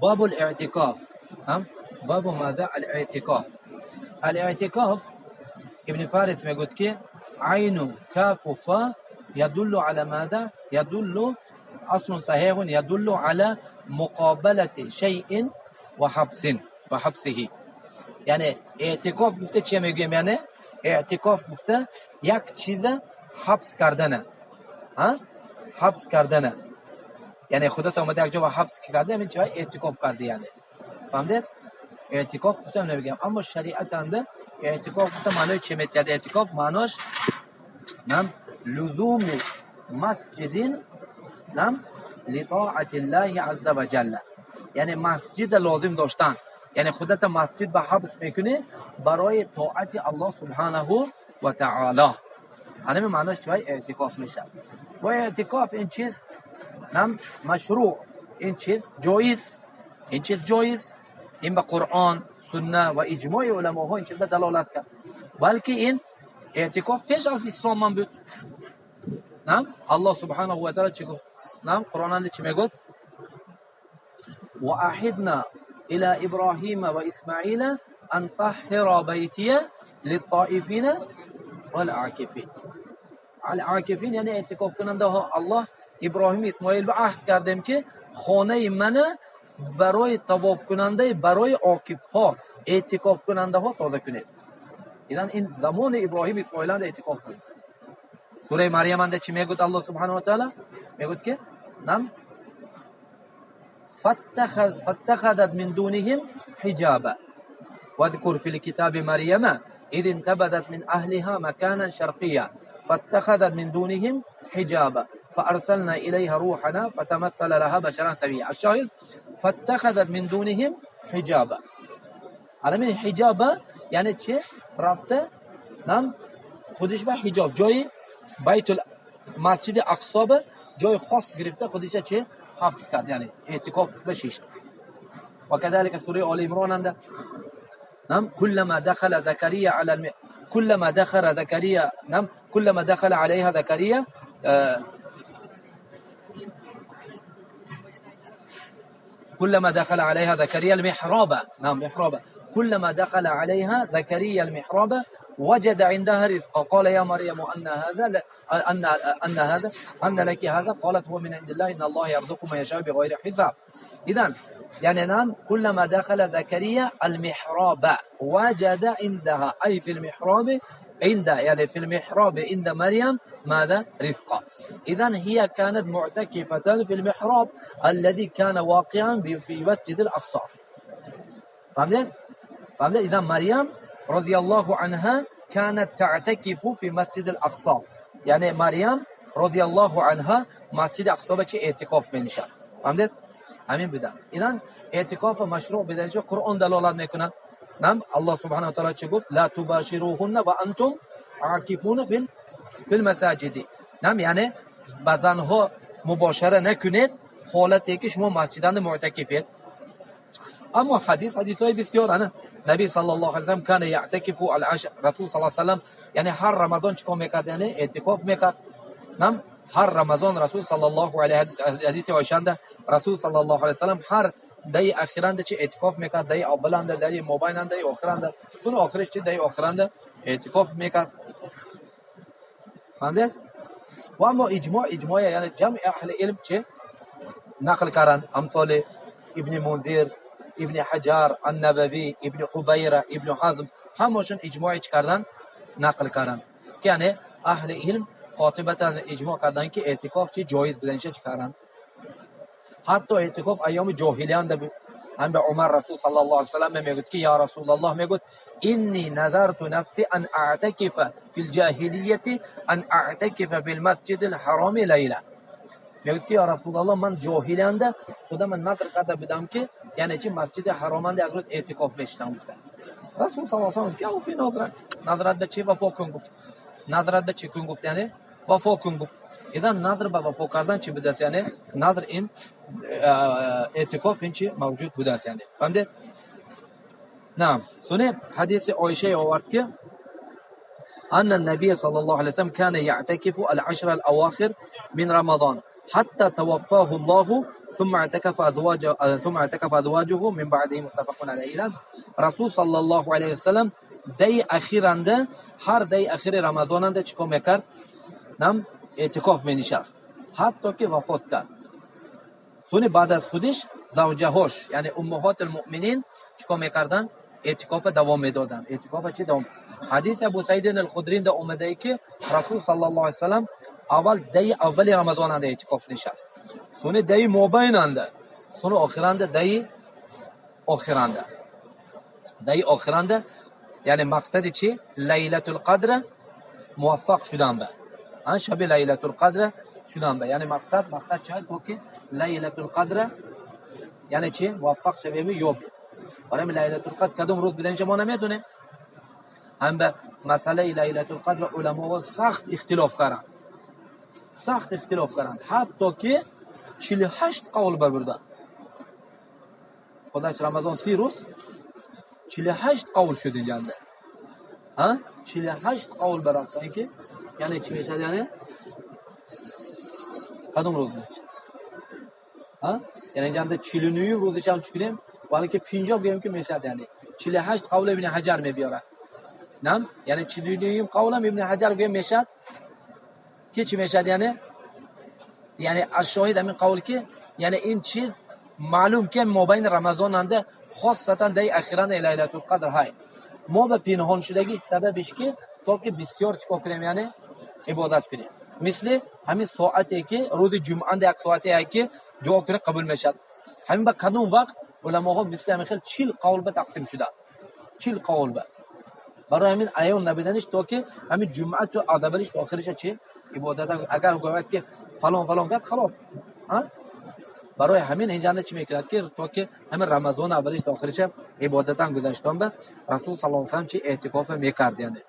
باب الاعتكاف. باب ماذا؟ الاعتكاف. الاعتكاف ابن فارس میگوید که عین کاف فا يدل على ماذا؟ يدل أصل صحيح يدل على مقابلة شيء وحبس وحبسه. یعنی اعتکاف گفته چه میگیم؟ یعنی اعتکاف گفته یک چیز حبس کردنه، ها؟ حبس کردنه، یعنی خودت آمده یک جا و حبس کرده، همین جای اعتکاف کرده، یعنی فهمید؟ اعتکاف گفته نمیگم. اما شریعت انده اعتکاف گفته معنای چه میتید؟ اعتکاف معناش نم لزوم مسجد نم لطاعت الله عز وجل، یعنی مسجد لازم داشتن، یعنی خودت مسجد به حبس میکنی برای طاعت الله سبحانه و تعالی. همین معناش چه اعتکاف میشه. و اعتکاف این چیز نم مشروع، این چیز جایز، این چیز جایز، این به قرآن، سنت و اجماع علماها این چیز به دلالت کرد. بلکه این اعتکاف پیش از اسلام من بود. نم الله سبحانه و تعالی چی گفت؟ نم قرآن چی میگفت؟ و عهدنا الى ابراهیم و اسماعیل ان طهر بیتی للطائفین والعاکفین. العاکفین یعنی اعتکاف کننده ها. الله ابراهیم اسماعیل به عهد کردیم که خانه من برای طواف کننده، برای عاکف ها، اعتکاف کننده ها تازه کنید. إذن این زمان ابراهیم اسماعیل هم اعتکاف بود. سوره مریم هم چی میگوید الله سبحانه و تعالی؟ میگوید که نم فاتخذت من دونهم حجابا واذكر في الكتاب مريم إذ انتبذت من أهلها مكانا شرقيا فاتخذت من دونهم حجابا فأرسلنا إليها روحنا فتمثل لها بشرا سويا. الشاهد فاتخذت من دونهم حجابا. على من حجابا یعنی چه؟ رفته نم خودش به حجاب جای بیت المسجد اقصا به جای خاص گرفته خودش چه؟ حبس کرد، یعنی اعتکاف بشیش. و كذلك سوره آل عمران هم نم كلما دخل زكريا على كلما دخل زكريا نم كلما دخل عليها زكريا كلما دخل عليها زكريا المحراب، نعم محراب، كلما دخل عليها زكريا المحراب وجد عندها رزقا قال يا مريم أن هذا أن أن هذا أن لك هذا قالت هو من عند الله إن الله يرزق من يشاء بغير حساب. إذن يعني نعم كلما دخل زكريا المحراب وجد عندها، أي في المحراب عند، يعني في المحراب عند مريم ماذا؟ رزقا. إذن هي كانت معتكفة في المحراب الذي كان واقعا في مسجد الأقصى. فهمت؟ فهمت؟ إذن مريم رضي الله عنها كانت تعتكف في مسجد الأقصى. یعنی مریم رضی الله عنها مسجد اقصا به چه اعتکاف می نشست. فهمید؟ همین بوده است. إذن اعتکاف مشروع بوده چه قرآن دلالت میکنه. نعم الله سبحانه و تعالی چه گفت؟ لا تباشروهن و انتم عاکفون فی المساجد. نعم یعنی با زنها مباشره نکنید حالتی که شما مسجدند معتکفید. اما حدیث های بسیار نه نبی صلی الله علیه و سلم کان یعتکف العشر، رسول صلی الله علیه و سلم یعنی هر رمضان چیکار میکرد؟ یعنی اعتکاف میکرد. نعم هر رمضان رسول صلی الله علیه حدیث عایشه رسول صلی الله علیه و سلم هر دهی اخیرانده چه اعتکاف میکرد، دهی اولانده، دهی مابینانده، دهی آخرانده، چون آخرش چه دهی آخرانده اعتکاف میکرد. فهمید؟ و اما اجماع یعنی جمع اهل علم چه نقل کردن، امثال ابن منذر، ابن حجر النبوی، ابن حبیره، ابن حزم، همشون اجماع چ کردن؟ نقل کردن که یعنی اهل علم قاطبتا اجماع کردن که اعتکاف چه جایز بودن چه کردن. حتی اعتکاف ایام جاهلیه بود. هم به عمر رسول صلی الله علیه و سلم میگفت که یا رسول الله، میگفت انی نذرت نفسی ان اعتکف فی الجاهلیه ان اعتکف فی المسجد الحرام لیله. میگفت که یا رسول الله من جاهلیانده خدا من نذر کرده بودم که یعنی چی مسجد حرامنده یک روز اعتکاف میشنم. گفت رسول صلی الله علیه و سلم که اوفی نذرت، نذرت به چی وفا کن گفت، نذرت به چی کن گفت، یعنی وفا کن گفت. اذا نذر به وفا کردن چی بوده است؟ یعنی نذر این اعتکاف این چی موجود بوده است، یعنی فهمید؟ نعم. سنه حدیث عایشه آورد که ان النبي صلی الله علیه و سلم كان يعتكف العشر الاواخر من رمضان حتى توفاه الله ثم اعتكف أزواجه ثم اعتكف أزواجه من بعده. متفق عليه. رسول صلى الله عليه وسلم دهی اخیرانده، هر دهی اخیر رمضاننده چیکار میکرد؟ نم اعتکاف می نشست حتی که وفات کرد. سونی بعد از خودش زوجهاش، یعنی امهات المؤمنین، چیکار میکردن؟ اعتکاف دوام میدادن. اعتکاف چی دوام؟ حدیث ابو سعید الخدری ده اومده ای که رسول صلی الله علیه وسلم اول دهی اول رمضان انده اعتکاف نشست، سونی دهی مابین انده، سونی آخرانده، دهی آخرانده، دهی آخرانده. یعنی مقصد چی؟ لیلة القدر موفق شدن به آن شب لیلة القدر شدن به. یعنی مقصد چی؟ تو که لیلة القدر یعنی چی؟ موفق شویم یوب. برای لیلة القدر کدوم روز بدن ما نمیدونیم. هم به مسئله لیلة القدر علما سخت اختلاف کردن، سخت اختلاف کردن، حتی که 48 قول بردن. خداش رمضان 30 روز 48 قول شد اینجا. ها، 48 قول برفتن که یعنی چی میشه؟ یعنی کدوم روز میشه؟ ها، یعنی اینجا 49 روزش هم چکنیم ولی که 50 گویم که میشه. یعنی 48 قول ابن حجر میبیاره. نه، یعنی 49 قولم ابن حجر گویم میشه که چی میشه؟ یعنی الشاهد همین قول که یعنی این چیز معلوم که مابین رمضان انده خاصتا دی اخیرا لیلة القدر های ما به پنهان شدگی سببش که تا که بسیار چیکار کنیم؟ یعنی عبادت کنیم. مثل همین ساعتی که روز جمعه یک ساعتی که دعا کنه قبول میشد. همین با کدوم وقت علما ها مثل همین خیلی 40 قول به تقسیم شدن، 40 قول به برای همین عیان نبیدنش تا که همین جمعه تو اولش تا آخرش چی عبادت. اگر گفت که فلان فلان کرد خلاص، ها، برای همین اینجا چی میکرد که تا که همین رمضان اولش تا آخرش عبادتان گذشتن به رسول صلی الله علیه و سلم چی اعتکاف میکرد. یعنی